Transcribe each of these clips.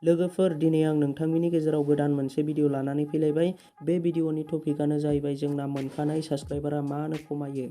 लोगोफोर, दिनै आं नोंथांमोननि गेजेराव गोदान मोनसे भिडिअ लानानै फैलायबाय। बे भिडिअनि टपिकआनो जाहैबाय जोंना मोनखानाय साबस्क्राइबारा मानो खमायो।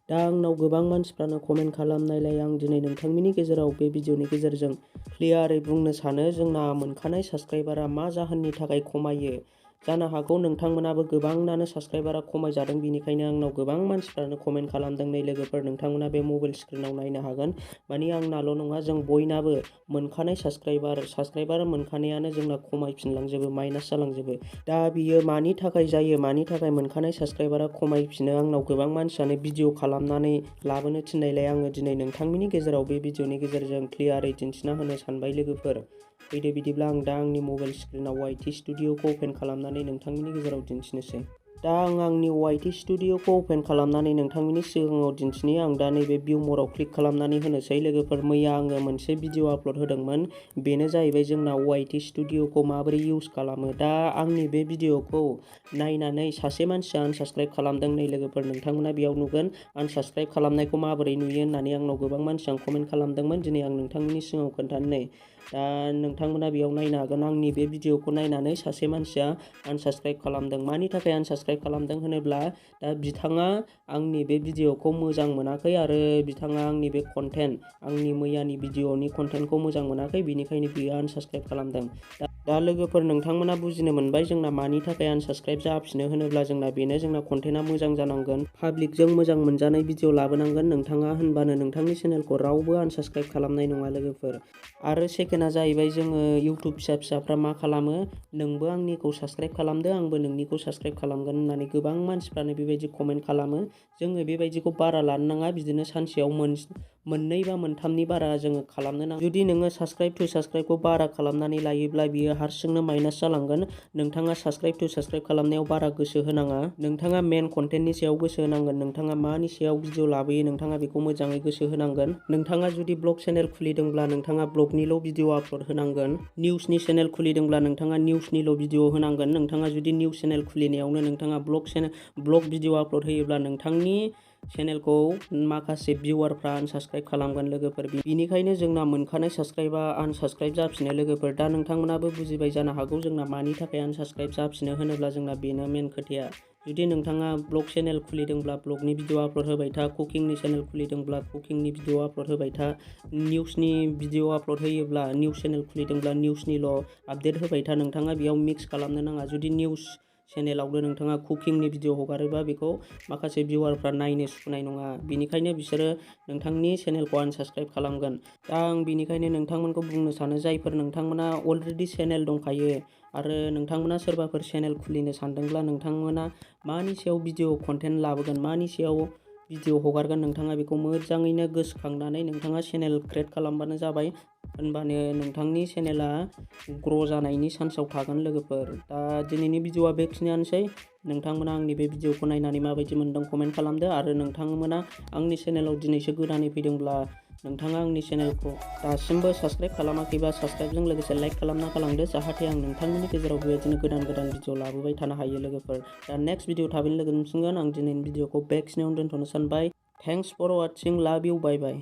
दा आंनाव गोबां मानसिफ्रानो कमेन्ट खालामनायलाय आं दिनै नोंथांमोननि गेजेराव बे भिडिअनि गेजेरजों क्लियारै बुंनो सानो जोंना मोनखानाय साबस्क्राइबारा मा जाहोननि थाखाय खमायो। जानो हागौ नोंथांमोनाबो गोबांनानो साबस्क्राइबारा खमायजादों, बेनिखायनो आंनाव गोबां मानसिफ्रानो कमेन्ट खालामदों। नै लोगोफोर, नोंथांमोना बे मबाइल स्क्रिनाव नायनो हागोन। मानि आंनाल' नङा, जों बयनाबो मोनखानाय साबस्क्राइबार मोनखानायानो जोंना खमायफिनलांजोबो, माइनास जालांजोबो। दा बियो मानि थाखाय जायो, मानि थाखाय मोनखानाय साबस्क्राइबारा खमायफिनो, आंनाव गोबां मानसियानो भिडिअ खालामनानै लाबोनो थिननायलाय आङो दिनै नोंथांमोननि गेजेराव बे भिडिअनि गेजेरजों क्लियारै दिन्थिना होनो सानबाय। लोगोफोर, फैदो बिदिब्ला आं दा आंनि मबाइल स्क्रिनाव YT स्टुडिअ'खौ अपेन खालामनानै नोंथांमोननि गेजेराव दिन्थिनोसै। दा आं आंनि YT स्टुडिअ'खौ अपेन खालामनानै नोंथांमोननि सिगाङाव दिन्थिनि। आं दा नैबे भिउ मराव क्लिक खालामनानै होनोसै। लोगोफोर, मैया आङो मोनसे भिडिअ आपल'ड होदोंमोन, बेनो जाहैबाय जोंना YT स्टुडिअ'खौ माबोरै इउज खालामो। दा आंनि बे भिडिअ'खौ नायनानै सासे मानसिया आनसाबस्क्राइब खालामदों। नै लोगोफोर, नोंथांमोना बेयाव नुगोन आनसाबस्क्राइब खालामनायखौ माबोरै नुयो होननानै आंनाव गोबां मानसियानो कमेन्ट खालामदोंमोन। दिनै आं नोंथांमोननि सिगाङाव खोन्थानो। दा नोंथांमोना बेयाव नायनो हागोन, आंनि बे भिडिअ'खौ नायनानै सासे मानसिया आनसाबस्क्राइब खालामदों। मानि थाखाय आनसाबस्क्राइब खालामदों होनोब्ला, दा बिथाङा आंनि बे भिडिअ'खौ मोजां मोनाखै आरो बिथाङा आंनि बे कन्टेन्ट, आंनि मैयानि भिडिअ'नि कन्टेन्टखौ मोजां मोनाखै, बेनिखायनो बियो आनसाबस्क्राइब खालामदों। दा लोगोफोर, नोंथांमोना बुजिनो मोनबाय जोंना मानि थाखाय आनसाबस्क्राइब जाफिनो होनोब्ला जोंना बेनो, जोंना कन्टेन्टआ मोजां जानांगोन, पाब्लिकजों मोजां मोनजानाय भिडिअ लाबोनांगोन नोंथाङा, होनबानो नोंथांनि चेनेलखौ रावबो आनसाबस्क्राइब खालामनाय नङा लोगोफोर। आरो सेकेन्डआ जाहैबाय, जोङो इउटुब फिसाफ्रा मा खालामो, नोंबो आंनिखौ साबस्क्राइब खालामदो, आंबो नोंनिखौ साबस्क्राइब खालामगोन होननानै गोबां मानसिफ्रानो बेबायदि कमेन्ट खालामो। जोङो बेबायदिखौ बारा लानो नाङा, बिदिनो सानसेयाव मोननै बा मोनथामनि बारा जोङो खालामनो नाङा। जुदि नोङो साबस्क्राइब टु साबस्क्राइबखौ बारा खालामनानै लायोब्ला बियो हारसिंनो माइनास जालांगोन। नोंथाङा साबस्क्राइब टु साबस्क्राइब खालामनायाव बारा गोसो होनाङा, नोंथाङा मेन कन्टेन्टनि सायाव गोसो होनांगोन। नोंथाङा मानि सायाव भिडिअ लाबोयो नोंथाङा बेखौ मोजाङै गोसो होनांगोन। नोंथाङा जुदि ब्लग चेनेल खुलिदोंब्ला नोंथाङा ब्लगनिल' भिडिअ आपल'ड होनांगोन। निउसनि चेनेल खुलिदोंब्ला नोंथाङा निउसनिल' भिडिअ होनांगोन। नोंथाङा जुदि निउस चेनेल खुलिनायावनो नोंथाङा ब्लग भिडिअ आपल'ड होयोब्ला नोंथांनि चेनेलखौ माखासे भिउवारफ्रा आनसाबस्क्राइब खालामगोन लोगोफोर। बिनिखायनो जोंना मोनखानाय साबस्क्राइबा आनसाबस्क्राइब जाफिनो लोगोफोर। दा नोंथांमोनाबो बुजिबाय जानो हागौ जोंना मानि थाखाय आनसाबस्क्राइब जाफिनो होनोब्ला जोंना बेनो मेन खोथाया। जुदि नोंथाङा ब्लग चेनेल खुलिदोंब्ला ब्लगनि भिडिअ आपल'ड होबाय था, कुकिंनि चेनेल खुलिदोंब्ला कुकिंनि भिडिअ आपल'ड होबाय था, निउसनि भिडिअ आपल'ड होयोब्ला, निउस चेनेल खुलिदोंब्ला निउसनिल' आपडेट होबाय था। नोंथाङा बेयाव मिक्स खालामनो नाङा। जुदि निउस चेनेलावनो नोंथाङा कुकिंनि भिडिअ हगारोबा बेखौ माखासे भिउवारफ्रा नायनो सुखुनाय नङा, बिनिखायनो बिसोरो नोंथांनि चेनेलखौ आनसाबस्क्राइब खालामगोन। दा आं बिनिखायनो नोंथांमोनखौ बुंनो सानो, जायफोर नोंथांमोना अलरेडि चेनेल दंखायो आरो नोंथांमोना सोरबाफोर चेनेल खुलिनो सानदोंब्ला नोंथांमोना मानि सायाव भिडिअ कन्टेन्ट लाबोगोन, मानि सायाव भिडिअ हगारगोन, नोंथाङा बेखौ मोजाङैनो गोसोखांनानै नोंथाङा चेनेल क्रियेट खालामबानो जाबाय। होनबानो नोंथांनि चेनेला ग्र' जानायनि चान्सआव थागोन लोगोफोर। दा दिनैनि भिडिअआ बेखिनियानोसै। नोंथांमोना आंनि बे भिडिअखौ नायनानै माबायदि मोनदों कमेन्ट खालामदो। आरो नोंथांमोना आंनि चेनेलाव दिनैसो गोदानै फैदोंब्ला नोंथाङा आंनि चेनेलखौ दासिमबो साबस्क्राइब खालामाखैबा साबस्क्राइबजों लोगोसे लाइक खालामना गालांदो, जाहाथे आं नोंथांमोननि गेजेराव बेबायदिनो गोदान भिडिअ लाबोबाय थानो हायो लोगोफोर। दा नेक्स्ट भिडिअ थाबैनो लोगो मोनफिनगोन। आं दिनैनि भिडिअखौ बेखिनियावनो दोनथ'नो सानबाय। थेंक्स फर वाचिं, लाभ इउ, बाय बाय।